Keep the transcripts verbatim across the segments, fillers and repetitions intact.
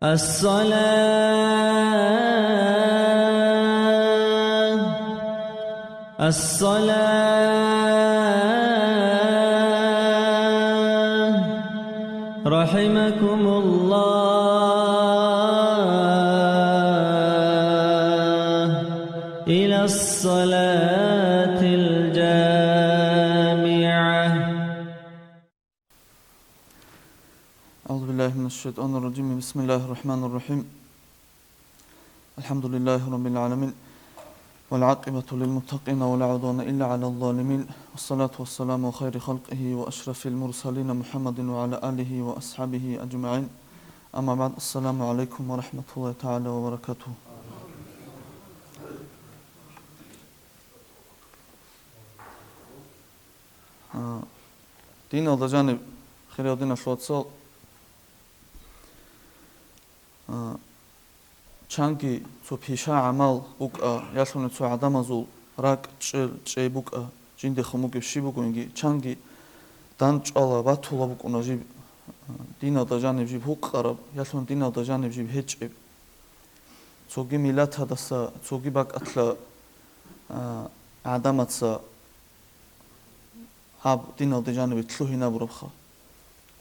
الصلاة، الصلاة، رحمكم الله، إلى الصلاة الجامعة. أعوذ بالله من الشيطان الرجيم. بسم الله الرحمن الرحيم. الحمد لله رب العالمين. والعاقبة للمتقين ولا عدوان إلا على الظالمين. والصلاة والسلام على خير خلقه وأشرف المرسلين محمد وعلى آله وأصحابه أجمعين. أما بعد. السلام عليكم ورحمة الله تعالى وبركاته. А, диналда жаниб, хириял диналъул вацал, а, чанги цо пиша гӀамал букӀа, ялъуни цо гӀадамазул ракӀ чӀел-, чӀей букӀа, жиндехун бугеб щиб бугониги, чанги дандчӀвала, батула букӀуна жиб, а, диналда жаниб жиб гьукъараб, ялъуни диналда жаниб жиб гьечӀеб. Цоги миллатадаса, цоги бакӀалъа, а, гӀадамаца гьаб диналде жанибе лъугьинабурабха.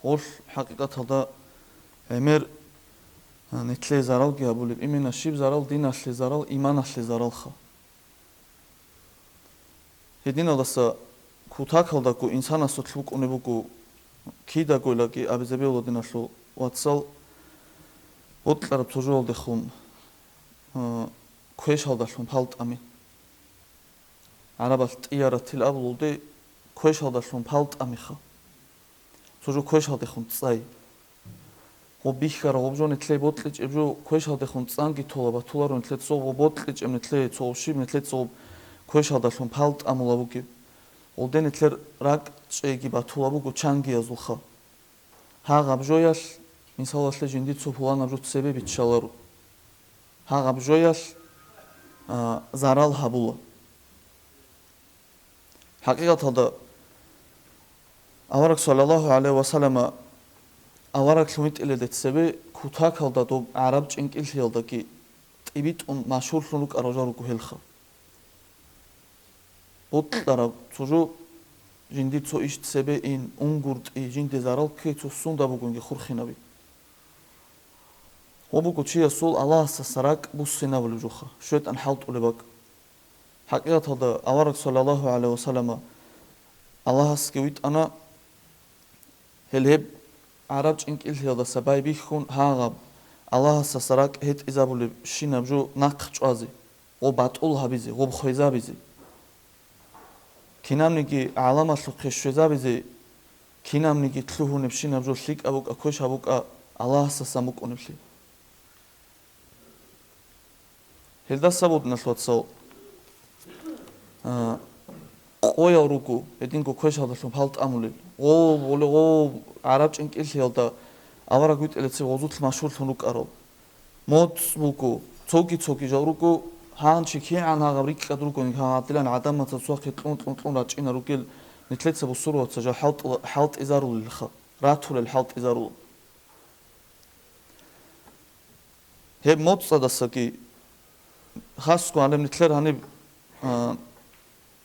Гъолъ хӀакъикъаталда гӀемер, а, нилъее заралги гьабулеб, именно щиб зарал, диналъе зарал, иманалъе заралха. Гьединалдаса кутакалдаго инсанасулъ букӀунеб буго кидагойлаги абизе бегьула, диналъул вацал, бокьараб цо жоялдехун, а, квешалдалъун палтӀами. ГӀарабалъ тӀияратил абулулде квешалдалъун палтӀамиха. Цо жо квешалдехун цӀай. Гъоб бихьара, гъоб жо нилъее бокьичӀеб жо квешалдехун цӀанги тола батуларо нилъеца гъоб бокьичӀеб, нилъее цо гъоб щиб, нилъеца гъоб квешалдалъун палтӀамула бугеб. Гъолде нилъер ракӀ чӀейги батула буго чангиязулха. Гьагъаб жоялъ, мисалалъе, жиндир цо пуланаб жо цебе биччаларо. Гьагъаб жоялъ, а, зарал гьабула. ХӀакъикъаталда, авараг саллаллагьу гӀалайгьи ва саллама авараглъун витӀилелде цебе кутакалда доб гӀараб чӀинкӀиллъиялдаги тӀибитӀун машгьурлъун рукӀарал жал руго гьелха. Бокьараб цо жо, жиндир цо иш цебе ин, унгуртӀи, жинде зарал ккей, цо сунда бугонги хурхинаби. Гъо буго чиясул Аллагьасдаса ракӀ буссинабулеб жоха, щайтӀан хӀалтӀулеб бакӀ. ХӀакъикъаталда авараг саллаллагьу гӀалайгьи ва саллама Аллагьасги витӀана, гьел гьеб гӀараб чӀинкӀиллъиялдаса байбихьун гьагъаб Аллагьасдаса ракӀ гьетӀизабулеб щинаб жо нахъ чӀвазе, гъоб батӀул гьабизе, гъоб хвезабизе. Кинабниги гӀаламалъухъе щвезабизе, кинабниги лъугьунебщинаб жо лъикӀаб букӀа, квешаб букӀа Аллагьасдасан букӀунеблъи. Гьелдаса буго, диналъул вацал, а, къоял руго гьединго квешалдалъун палтӀамулел. Гъов, гъоле гъов, гӀараб чӀинкӀиллъиялда авараг витӀилецев гъозулъ машгьурлъун рукӀарал. МоцӀ буго, цоги-цоги жал руго, гьанчи кигӀан гьагъаб рикӀкӀад ругони, гьагъадилан гӀадамаца цохъе кьун-кьун-кьун рачӀина ругел, нилъеца бусурбабаца жал хӀалтӀ-, хӀалтӀизарулелха, ратулел хӀалтӀизарул. Гьеб моцӀадасаги хасго гьалеб нилъер гьаниб, а,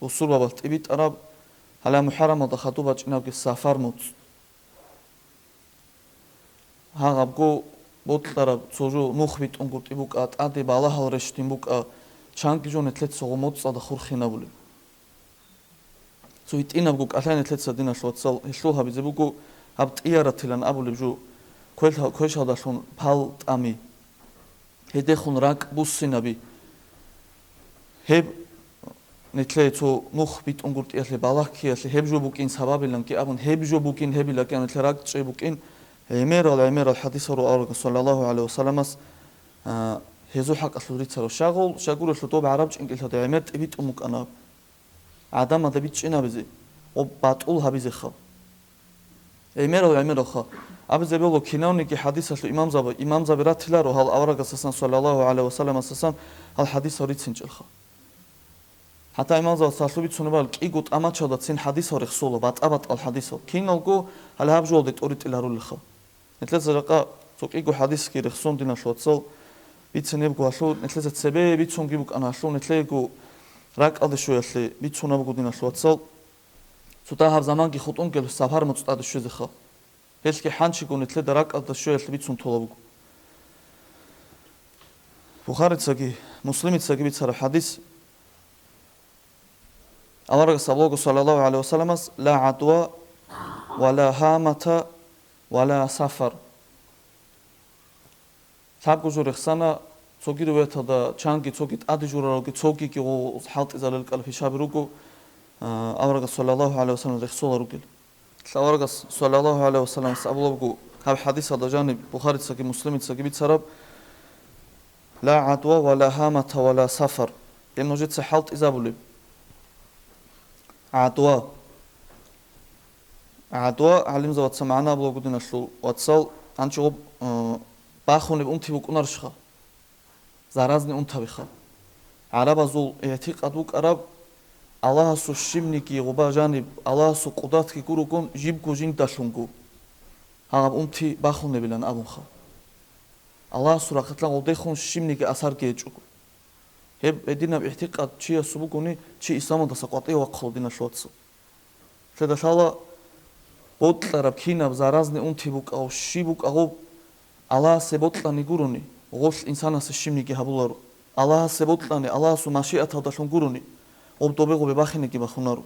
бусурбабалъ тӀибитӀараб, гьале МухӀаррамалда хадуб бачӀинабги сафар моцӀ. Гьагъабго бокьараб цо жо нух битӀунгутӀи букӀа, тӀаде балагьал рещтин букӀа, чанги жо нилъеца гъо моцӀалда хурхинабулеб. Цо гьитӀинабго кӀалъай нилъеца, диналъул вацал, гьелъул гьабизе буго гьаб тӀияратилан абулеб жо, квел-, квешалдалъун пал тӀами. Гьедехун ракӀ буссинаби. Гьеб нилъее цо нух битӀунгуртӀиялъе, балагь ккеялъе гьеб жо букӀин сабабиланги абун, гьеб жо букӀин гьебилаги нилъер ракӀчӀей букӀин, гӀемерал-гӀемерал хӀадисал руго аварагас, саллаллагьу гӀалайгьи ва салламас, а, гьезул хӀакъалъулъ рицарал. Щагъул, щагурелъул доб гӀараб чӀинкӀиллъиялда гӀемер тӀибитӀун букӀана гӀадамазда бичӀчӀинабизе ва батӀул гьабизеха. ГӀемерал-гӀемералха. Абизе бегьула, кинавниги хӀадисалъул имамзаби, имамзаби ратиларо гьал аварагасасан, саллаллагьу гӀалайгьи ва салламасасан, гьал хӀадисал рицинчӀелха. ХӀатта имамзабаз лъалъу бицунебали кӀиго тӀамачалдацин хӀадисал рехсола, батӀа-батӀал хӀадисал. Киналго гьале гьаб жоялде тӀоритӀиларулелха. Нилъеца жакъа цо КӀиго хӀадисги рехсон, диналъул вацал, бицинебго гьалъул, нилъеца цебе бицунги букӀана гьалъул, нилъего ракӀалде щвеялъе бицунабго, диналъул вацал. Цо дагьаб заманги хутӀун гьел сапар муцӀ тӀаде щвезеха. Гьелъги хӀанчиго нилъеда ракӀалда щвеялъе бицун тола буго. Бухарицаги Муслимицаги бицараб хӀадис. Аварагас абулаго, саллаллагьу гӀалайгьи вассаламас: «Ла гӀадва, ва ла гьамата, ва ла сафар». Лъабго жо рехсана, цоги риваяталда чанги цоги тӀаде журалги цогиги гъо-, хӀалтӀизарал кӀал пишаби руго, а, аварагас, саллаллагьу гӀалайгьи вассалам, рехсола ругел. Аварагас, саллаллагьу гӀалайгьи вассаламас, абулабго, гьаб хӀадисалда жаниб Бухарицаги Муслимицаги бицараб: «Ла гӀадва, ва ла гьамата, ва ла сафар». Гьеб нужеца хӀалтӀизабулеб. ГӀадва. ГӀадва гӀалимзабаца магӀна абулаго, диналъул вацал, гьанчи гъоб, э, бахунеб унти букӀунарищха? Заразный унтабиха. ГӀарабазул игӀтикъад букӀараб, Аллагьасул щибниги гъоба жаниб, Аллагьасул къудратги гурогун, жибго жиндалъунго гьагъаб унти бахунебилан абунха. Аллагьасул рахъалъан гъодехун щибниги асарги гьечӀого. Гьеб гьединаб игӀтикъад чиясул бугони, чи исламалдаса къватӀиве вахъула, диналъул вацал. Лъеда лъала бокьараб кинаб заразный унти букӀав, щиб букӀагъуб, Аллагьасе бокьани гурони, гъолъ инсанасе щибниги гьабуларо. Аллагьасе бокьани, Аллагьасул машиаталдалъун гурони, гъоб добе-гъобе бахинеги бахунаро.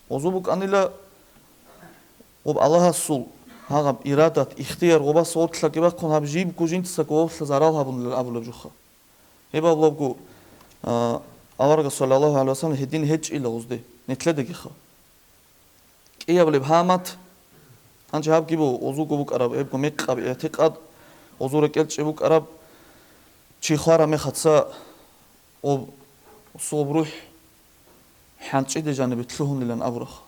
Гъозу букӀанила гъоб Аллагьасул гьагъаб ирадат, ихтияр гъобаса гъортлъаги бахъун, гьаб жибго жинцаго гъорлъа зарал гьабунилан абулеб жуха. Гьеб абулабго, а, аварагас, саллаллагьу гӀалайгьи вассалам, гьедин гьечӀила гъузде, нилъедагиха. КӀияб леб гьамат, гьанже гьабги бу-, гъузуго букӀараб, гьебго мекъаб игӀтикъад, гъузу рекӀелчӀеб букӀараб, чи хвараб мехаца гъоб, гъоб рухӀ хӀанчӀиде жанибе лъугьунилан абурах.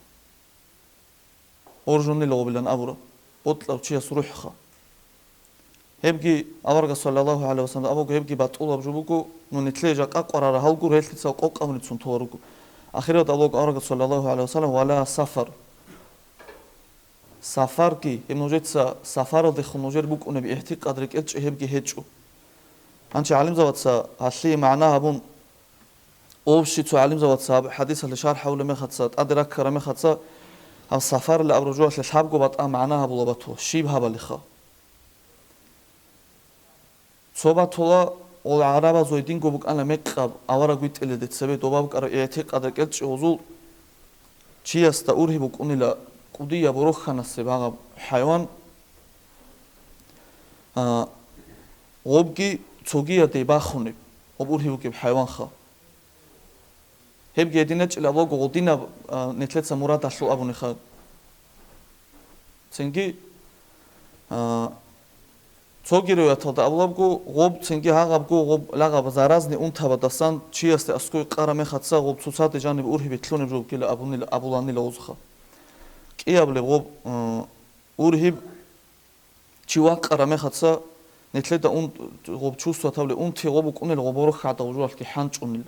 Гъоржунила гъобилан абураб, бокьав чияс рухӀха. Гьебги аварагас, саллаллагьу гӀалайгьи вассалам, абуго, гьебги батӀулаб жо буго, ну, нилъее жакъа къварара гьалгур, гьелъица къокъабуницун тола руго. Ахират абуго аварагас, саллаллагьу гӀалайгьи вассалам, ва ла сафар. Сафарги, гьеб нужеца сафаралдехун нужер букӀунеб игӀтикъад рекӀелчӀеб гьебги гьечӀо. Гьанчи гӀалимзабаца гьалъие магӀна гьабун, Овщи цо гӀалимзабаца гьаб хӀадисалъе шархӀ гьабулеб мехаца, тӀаде раккараб мехаца, гьаб сафарила абураб жоялъе лъабго батӀа магӀна гьабула батула, щиб гьабалиха. Цо батула, гъол гӀарабазул гьединго букӀана мекъаб авараг витӀиледе цебе доба букӀараб игӀтикъад рекӀелчӀеб гъузул, чиясда ургьиб букӀунила кӀудияб борохьанасеб гьагъаб хӀайван, а, гъобги цогияде бахунеб, гъоб ургьиб бугеб хӀайванха. Гьебги гьединечӀила абулаго гъодинаб, а, нилъеца мурадалъул абуниха. Цинги, а, цоги риваяталда абулабго, гъоб цинги гьагъабго гъоб лагъаба заразный унтабадасан чиясде аскӀой къара мехаца гъоб цоцаде жаниб ургьибе лъунеб жо бугила абунила, абуланила гъозха. КӀияб леб гъоб, а, ургьиб чи вакъара мехаца, нилъеда ун-, гъоб чувствовать гьабулеб унти гъоб букӀунел гъоб борохь гӀадав жоялъги хӀанчӀунел.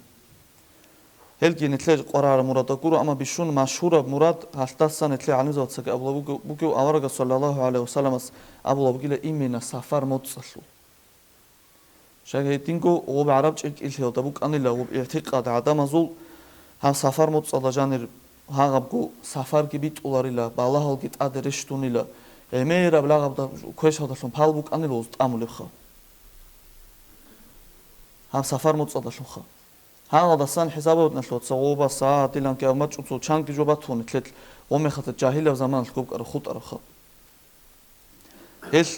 Гьелги нилъер къварараб мурада гуро, амма бищун машгьураб мурад гьалъдаса нилъер гӀалимзабацаги абула буго-, бугев аварагас, саллаллагьу гӀалайгьи вассаламас, абула бугила именно сафар моцӀалъул. Щай гьединго гъоб гӀараб чӀикӀкӀиллъиялда букӀанила гъоб игӀтикъад гӀадамазул, гьаб сафар моцӀалда жанир гьагъабго сафарги битӀуларила, балагьалги тӀаде рещтӀунила, гӀемераб лагъабда квешалдалъун пал букӀанила гъоз тӀамулебха. Гьаб сафар моцӀалдалъунха. Гьагъалдасан хӀисабаб нилъеца гъоба, са, диланги абмачӀунцул чанги жо батун нилъел гъомехалъа жагьилаб заманалъ гобкӀараб хутӀарабха. Гьелъ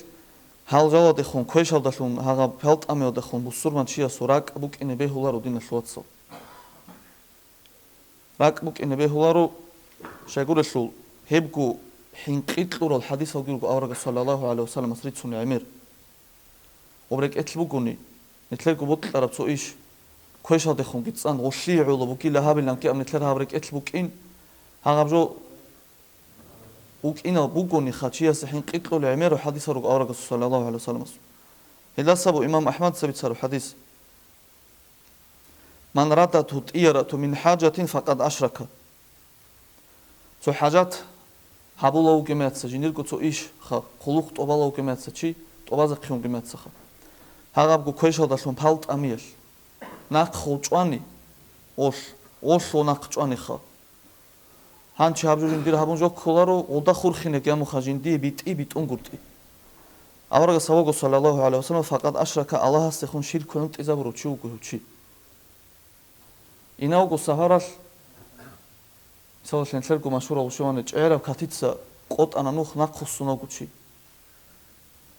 гьал жаладехун, квешалдалъун, гьагъаб палтӀамиялдехун бусурман чиясул ракӀ букӀине бегьуларо, диналъул вацал. РакӀ букӀине бегьуларо, щайгурелъул, гьебго хӀинкъи кьурал хӀадисалги руго аварагас, саллаллагьу гӀалайгьи вассаламас, рицунел гӀемер. Гъоб рекӀелъ бугони, нилъерго бокьараб цо иш, квешалдехунги цӀан гъолъие гӀоло бугила гьабиланги аб нилъер гьаб рекӀелъ букӀин, гьагъаб жо букӀинал бугониха, чиясе хӀинкъи кьолеб гӀемераб хӀадисал руго аварагасул, саллаллагьу гӀалайгьи вассаламас. Гьелдаса абу имам АхӀмадица бицараб хӀадис: «Ман радатгьу тӀиярату мин хӀажатин факъад ашрака». Цо хӀажат гьабула вугемеца, жиндирго цо иш, ха, хъулухъ тӀобала вугемеца чи, тӀубазехъе унги мецаха. Гьагъабго квешалдалъун пал тӀамиялъ. Нахъ гъов чӀвани, гъолъ, гъолъ гъов нахъ чӀваниха. Гьанчи гьаб жо жиндир гьабун жо кколаро, гъолда хурхинеги амуха жиндие битӀи битӀунгуртӀи. Аварагас гьаваго, саллаллагьу гӀалайгьи вассалам, факъат ашрака, Аллагьасдехун ширк гьунтӀизабурав чи вуго гьев чи. Инавго сагьаралъ, мисалалъе, нилъерго машгьурав гъушивани чӀегӀераб катица къотӀана нух нахъвуссунавго чи.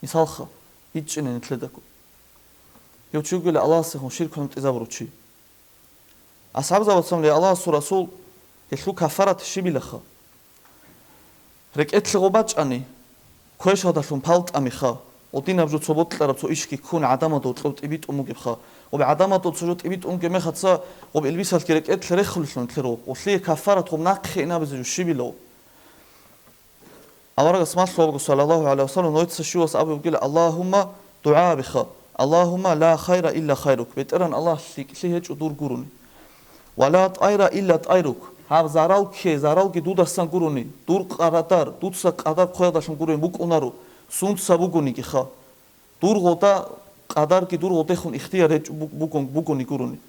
Мисалха, гьичӀчӀине нилъедаго. Гьев чи вугила Аллагьасдехун ширк гьунтӀизабурав чи. АсхӀабзабацан, я Аллагьасул Расул, гьелъул кафарат щибилаха? РекӀелъе гъоб бачӀани, квешалдалъун пал тӀамиха, гъодинаб жо цо бокьараб цо ишги ккун гӀадамалда гьоркьоб тӀибитӀун бугебха. Гъоб гӀадамалда цо жо тӀибитӀун бугеб мехаца, гъоб илбисалъги рекӀелъе рехулелъул нилъер гъоб, гъолъие кафарат гъоб нахъе инабизе жо щибилав? Аварагас малъугьабго, саллаллагьу гӀалайгьи вассалам, нойца щивас абулеб бугила: «Аллагьумма», дугӀа гьабиха, «Аллагьумма ла хайра илла хайрук», БетӀеран Аллагь, лъикӀлъи гьечӀо дур гурони. «Ва ла тӀайра илла тӀайрук», гьаб зарал кке, заралги дудасан гурони, дур къадар, дуца къадар хъвеялдалъун гурони букӀунаро, сунца бугонигиха. Дур гъода къадарги дур гъодехун ихтияр гьечӀо буг-, бугон-, бугони гурони.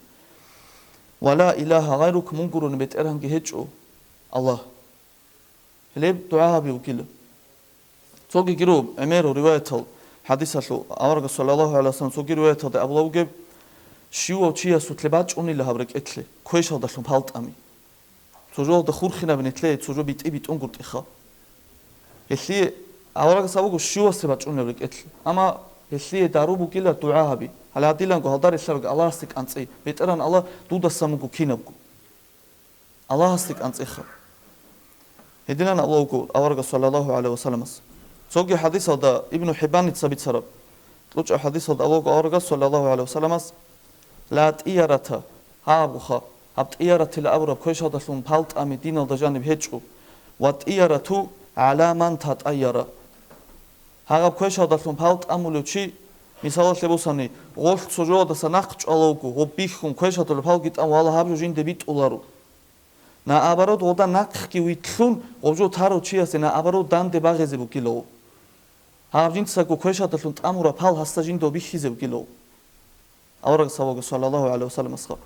«Ва ла илагьа гъайрук», мун гурони бетӀергьанги гьечӀо, Аллагь. Гьелеб дугӀа гьаби вукӀила. Цоги гиро гӀемеру риваятал, хӀадисалъул, аварагас, саллаллагьу гӀалайгьи вассалам, цоги риваяталда абула вугеб, щивав чиясулъе бачӀунила гьаб рекӀелъе, квешалдалъун пал тӀами. Цо жоялда хурхинаб нилъее, цо жо битӀи-битӀунгуртӀиха. Гьелъие аварагас абуго щивасе бачӀунеб рекӀелъе. Амма гьелъие дару бугила дугӀа гьаби. Гьале гьадиланго гьалда релълъараб Аллагьасде кӀанцӀи. БетӀеран Аллагь дудасан вуго кинабго. Аллагьасде кӀанцӀиха. Гьединан Аллагьго аварагас, саллаллагьу гӀалайгьи вассаламас. Цоги хӀадисалда, Ибну ХӀиббаница бицараб, кьучӀаб хӀадисалда Аллагьго аварагас, саллаллагьу гӀалайгьи вассаламас, «Ла тӀиярата», гьаб буха, гьаб тӀияратила абураб квешалдалъун пал тӀами диналда жаниб гьечӀо, «Ва тӀиярату гӀала ман татӀайяра». Гьагъаб квешалдалъун пал тӀамулев чи, мисалалъе босани, гъолъ цо жоялдаса нахъ чӀвалевго, гъоб бихьун квешалдалъун палги тӀам вала гьаб жо жинде битӀуларо. Наоборот, гъода нахъги витлъун, гъоб жо тарав чиясе наоборот данде багъизе бугила гъоб. Гьаб жинцаго квешалдалъун тӀамураб пал гьасда жинда бихьизе бугила гъоб. Аварагас абуго, саллаллагьу гӀалайгьи вассаламасха.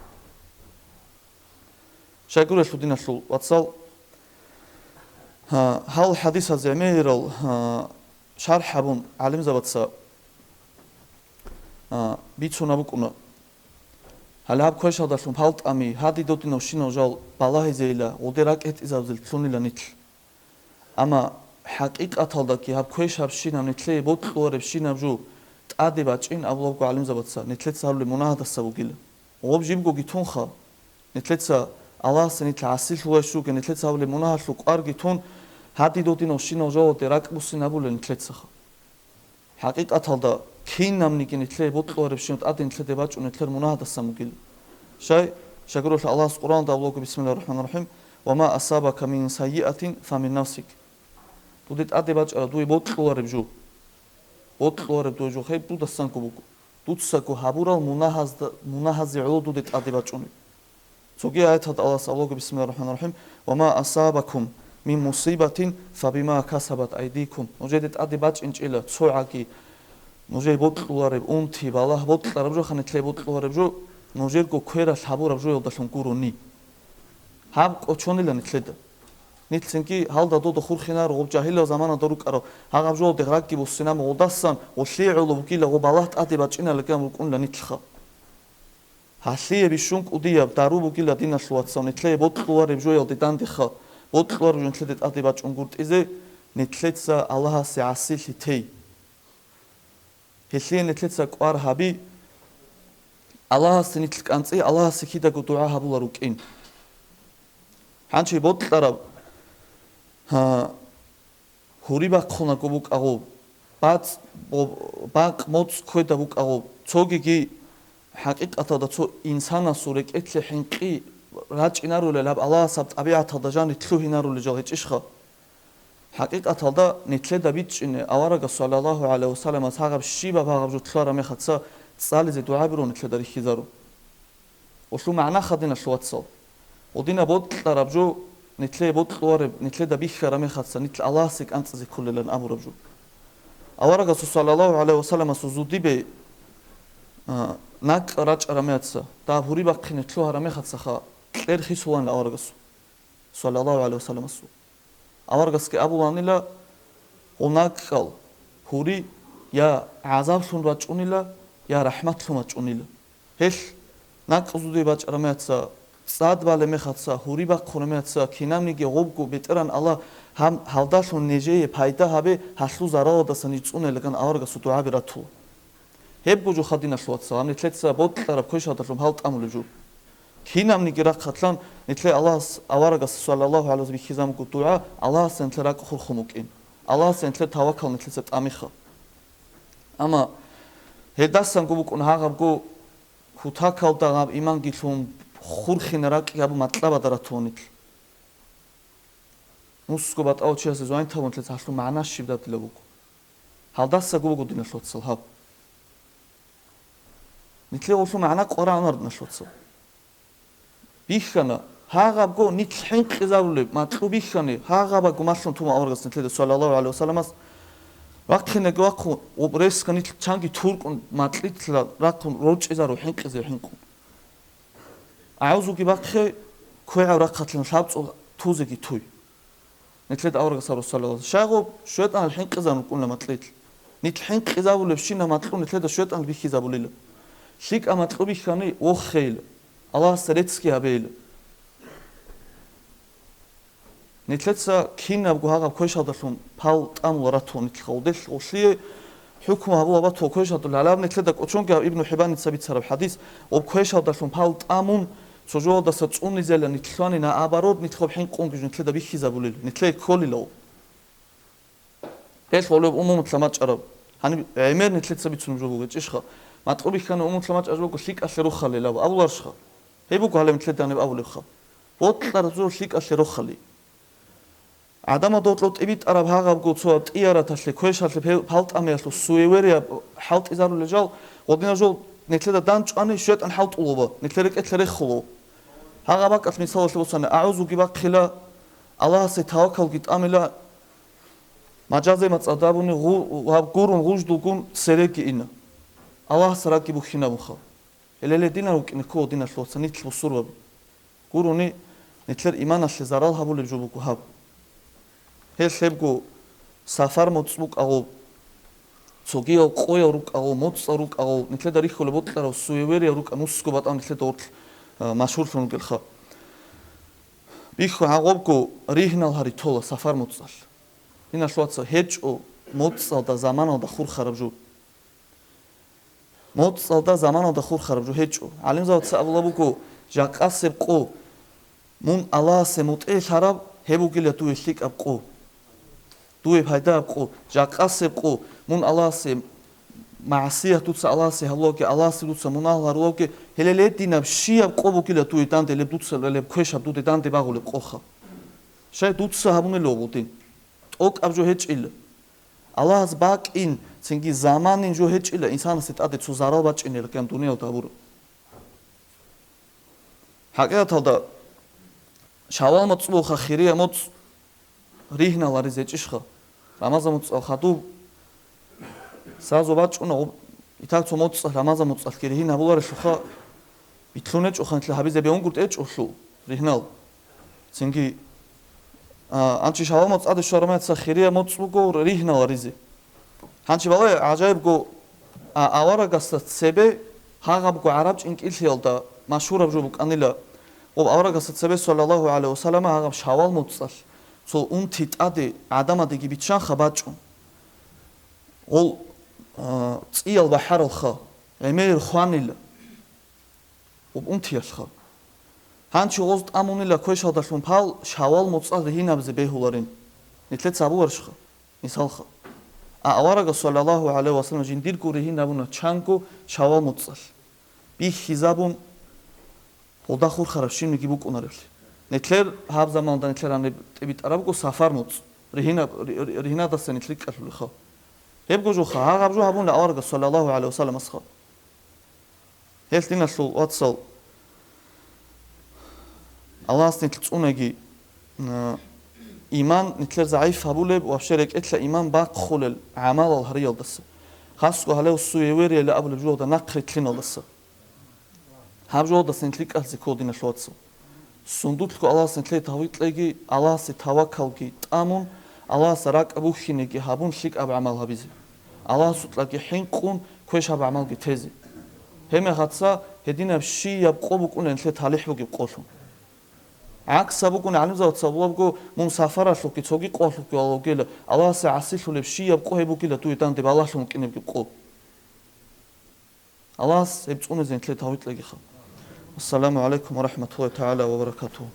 Щайгурелъул, диналъул вацал, гьа, гьал хӀадисазе гӀемерал, гьа, шархӀ гьабун гӀалимзабаца, гьа, бицунаб букӀуна. Гьале гьаб квешалдалъун пал тӀами, гьадидодинавщинал жал балагьизейила, гъоде ракӀ гьетӀизабзел лъунила нилъ. Амма хӀакъикъаталдаги гьаб квешабщинаб, нилъее бокьуларебщинаб жо тӀаде бачӀин абулебго гӀалимзабаца, нилъеца гьарулеб мунагьадаса бугила. Гъоб жибгоги тунха, нилъеца Аллагьасде нилъ гӀасилъулайищ ругел, нилъеца гьабулеб мунагьалъул кӀварги тун, гьадидодинавщинал жоялде ракӀ буссинабула нилъецаха. ХӀакъикъаталда, кинабниги нилъее бокьуларебщинаб тӀаде нилъеде бачӀун нилъер мунагьадасан бугила. Щай, щайгурелъул Аллагьас Къуръаналда абулаго, бисмиллагьир рахӀманир рахӀим, «Ва ма асабака мин саййиатин фа мин нафсик». Дуде тӀаде бачӀараб дуе бокьулареб жо. Бокьулареб дуе жо гьеб дудасанго буго. Дуцаго гьабурал мунагьазда, мунагьазе гӀоло дуде тӀаде бачӀунеб. Цоги аяталда Аллагьас абулаго, бисмиллагьир рахӀманир рахӀим, «Ва ма асабакум мин мусибатин фабима касабат айдикум». Нужеде тӀаде бачӀинчӀила цогӀаги, нужее бокьулареб унти, балагь бокьараб жо, ханилъе бокьулареб жо, нужерго квералъ гьабураб жоялдалъун гурони. Гьаб кӀочонила нилъеда. Нилъцинги гьалда додо хурхинаро, гъоб жагьилал заманалда рукӀарал, гьагъаб жоялде ракӀги буссинаб гъодасан, гъолъие гӀоло бугила, гъоб балагь тӀаде бачӀиналги рукӀунила нилъха. Гьалъие бищун кӀудияб дару бугила, диналъул вацал, нилъее бокьулареб жоялде дандеха, бокьулареб жо нилъеде тӀаде бачӀунгуртӀизе, нилъеца Аллагьасе гӀасилъи тей. Гьелъие нилъеца кӀвар гьаби, Аллагьасде нилъ кӀанцӀи, Аллагьасе кидаго дугӀа гьабула рукӀин. Гьанчи бокьараб, гьа, гьури бахъунаго букӀа гъоб, бацӀ-, бо-, бакъ-моцӀ ккведа букӀа гъоб, цогиги хӀакъикъаталда цо инсанасул рекӀелъе хӀинкъи рачӀинарулел гьаб Аллагьас гьаб тӀабигӀаталда жанир лъугьинарулел жал гьечӀищха? ХӀакъикъаталда, нилъеда бичӀчӀине аварагас, саллаллагьу гӀалайгьи вассаламас, гьагъаб щибаб гьагъаб жо лъугьараб мехаца цӀализе дугӀаби рун нилъеда рихьизарун. Гъолъул магӀна хадиналъул вацал. Гъодинаб бокьараб жо, нилъее бокьулареб, нилъеда бихьараб мехаца, нилъ Аллагьасе кӀанцӀизе кколилан абураб жо. Аварагасул саллаллагьу гӀалайгьи ва салламасул зудибе, а, накӀкӀа рачӀараб мехаца, дагьаб гьури бахъине лъугьараб мехацаха, кьер хисуланила аварагасул, саллаллагьу гӀалайгьи ва салламасул. Аварагасги абуланила, гъо накӀкӀал гьури я гӀазаблъун рачӀунила, я рахӀматлъун рачӀунила. Гьелъ накӀкӀ зудибе бачӀараб мехаца, цӀад балеб мехаца, гьури бахъунеб мехаца, кинабниги гъобго БетӀергьан Аллагь гьаб-, гьалдалъун нижее пайда гьабе, гьалъул заралдаса ниж цӀунейилан аварагасул дугӀаби ратула. Гьебго жоха, диналъул вацал, гьаб нилъеца бокьараб квешалдалъун пал тӀамулеб жо. Кинабниги рахъалъан нилъее Аллагьас, аварагас, саллаллагьу гӀалайгьи ва саллам, бихьизабун буго дугӀа, Аллагьасда нилъер ракӀ хурхун букӀин, Аллагьасда нилъер тавакал нилъеца тӀамиха. Амма гьелдасанго букӀун гьагъабго кутакалда гьаб иманги лъун хурхине ракӀги гьабун макьабада ратула нилъ. Нусго батӀав чиясе зугьанин тавун нилъеца гьалъул магӀна щиб дадила буго. Гьалдасаго буго, диналъул вацал, гьаб. Нилъее гьелъул магӀна къваригӀунар, диналъул вацал. Бихьана, гьагъабго нилъ хӀинкъизабулеб макьу бихьани, гьагъабаго малъун тун аварагас нилъеда, саллаллагьу гӀалайгьи ва салламас, вахъинеги вахъун, гъоб ресго нилъ чанги туркӀун, макьилъ рахъун рорчӀизару хӀинкъизе хӀинкъун. АгӀузуги бахъе, квегӀаб рахъалъан лъабцӀул тузеги туй. Нилъеда аварагас абула, саллаллагьу гӀалайгьи ва саллам, щайгъуб, шайтӀанал хӀинкъизарун рукӀуна макьилъ. Нилъ хӀинкъизабулебщинаб макьу нилъеда шайтӀанал бихьизабулила. ЛъикӀаб макьу бихьани, вохейила, Аллагьасда реццги гьабейила. Нилъеца кинабго гьагъаб квешалдалъун пал тӀамула ратула нилъ гъолдалъ, гъолъие хӀукму гьабула батула квешалдалъун гьалаб нилъеда кӀочонги гьаб Ибну ХӀиббаница бицараб хӀадис, гъоб квешалдалъун пал тӀамун, цо жоялдаса цӀунизела нилъ лъани, наоборот, нилъ гъоб хӀинкъунги нилъеда бихьизабулел, нилъее кколила гъоб. Гьелъ гъолеб умумулъа мачӀараб. Гьаниб гӀемер нилъеца бицунеб жо бугечӀищха? Макьу бихьани умумулъа мачӀараб жо буго лъикӀалъе рохалилаб абуларищха? Гьеб буго гьале нилъеда гьаниб абулебха. Бокьараб жо лъикӀалъе рохали. ГӀадамал докьо тӀибитӀараб гьагъабго цо тӀияраталъе, квешалъе пе-, палтӀамиялъул суеверияб хӀалтӀизарулел жал, гъодинаб жо нилъеда данчӀвани, шайтӀан хӀалтӀулаба, нилъер рекӀелъа рехула. Гьагъаб бакӀалъ мисалалъе босани, агӀузуги бахъила, Аллагьасе тавакалги тӀамила, мажазе мацӀадабуни гъу-, гьаб гурун гъуждулгун цереги ина. Аллагьас ракӀги бухьинабуха. Гьеле гьединал рукӀине ккола, диналъул вацал, нилъ бусурбаби. Гурони, нилъер иманалъе зарал гьабулеб жо буго гьаб. Гьел гьебго сафар моцӀ букӀагъул, цогиял къоял рукӀагъул, моцӀал рукӀагъул, нилъеда рихьулеб бокьараб суевериял рукӀа, нусго батӀан нилъеда гъорлъ, а, машгьурлъун ругелха. Бихьу гьагъобго ригьнал гьари тола сафар моцӀалъ. Диналъул вацал, гьечӀо моцӀалда заманалда хурхараб жо. МоцӀалда заманалда хурхараб жо гьечӀо. ГӀалимзабаца абула буго, жакъасеб къо, мун Аллагьасе мутӀигӀлъараб, гьеб бугила дуе лъикӀаб къо, дуе пайдаяб къо. Жакъасеб къо, мун Аллагьасе магӀсият дуца Аллагьасе гьабулавги, Аллагьасе дуца мунагь гьарулавги, гьеле гьединаб щияб къо бугила дуе данде, леб дуца леб квешаб дуде данде багъулеб къоха. Щай дуца гьабунелъул гъудин? ТӀокӀаб жо гьечӀила. Аллагьас бакӀин, цинги заманин жо гьечӀила инсанасе тӀаде цо зарал бачӀинел ккан дуниялда гьабураб. ХӀакъикъаталда, шавал моцӀ буха, хирия моцӀ ригьналаризе гьечӀищха? Рамазан моцӀал хадуб сразу бачӀуна, гъуб-, итак цо моцӀалъ, Рамазан моцӀалъги ригьин гьабуларелъулха, битлъун гьечӀо ханлъи гьабизе бегьунгурт гьечӀолъул ригьнал. Цинги, а, анчи шавал моцӀаде щварамаца хирия моцӀ буго ригьналаризе. Гьанчи балай гӀажаибго, а, аварагасда цебе гьагъабго гӀараб чӀинкӀиллъиялда машгьураб жо букӀанила, гъоб аварагасда цебе, саллаллагьу гӀалайгьи ва саллама, гьагъаб шавал моцӀалъ цо унти тӀаде гӀадамадеги биччанха бачӀун. Гъол, а, цӀиял бахӀаралха, гӀемерил хванила. Гъоб унтиялъха. Гьанчи гъоз тӀамунила квешалдалъун пал шавал моцӀал ригьинабизе бегьуларин. Нилъеца абуларищха? Мисалха. А аварагас, саллаллагьу гӀалайгьи ва саллам, жиндирго ригьин абуна чанго шавал моцӀалъ. Бихьизабун, гъода хурхараб щибниги букӀунареблъи. Нилъер гьаб заманда нилъер гьаниб тӀибитӀарабго сафар моцӀ. Ригьинаб-, ри-, ри-, ригьинадаса нилъ рикӀкӀалъулеха. Гьебго жоха, гьагъаб жо гьабуна аварагас, саллаллагьу гӀалайгьи ва салламасха. Гьелъ, диналъул вацал, Аллагьас нилъ цӀунаги, а, Иман нилъер загӀип гьабулеб, вообще рекӀелъа иман бахъулел гӀамалал гьариялдаса. Хасго гьалев суеверияли абулеб жугьда нахърилълъиналдаса. Гьаб жугьдаса нилъ лъикӀалъизе ккола, диналъул вацал. Сундулъго Аллагьас нилъее тавфикъ кьеги, Аллагьасе таваккалги тӀамун, Аллагьасда ракӀ бухьинеги гьабун лъикӀаб гӀамал гьабизе. Аллагьасукьаги хӀинкъун квешаб гӀамалги тезе. Гьебмехалъ гьединаб щияб къо букӀуна нилъее талихӀ бугеб къолъун. ГӀакс гьаб букӀун гӀалимзабаца абулебго, мун сафаралъухъги цоги къоялъухъги валавгила, Аллагьасе гӀасилъулеб щияб къо гьеб бугила дуе данде балагьлъун вукӀинебги къо. Аллагьас гьеб цӀунизе нилъее тавфикъ кьегиха. Ассаламу гӀалайкум ва рахӀматуллагьи тагӀала ва баракатугьу.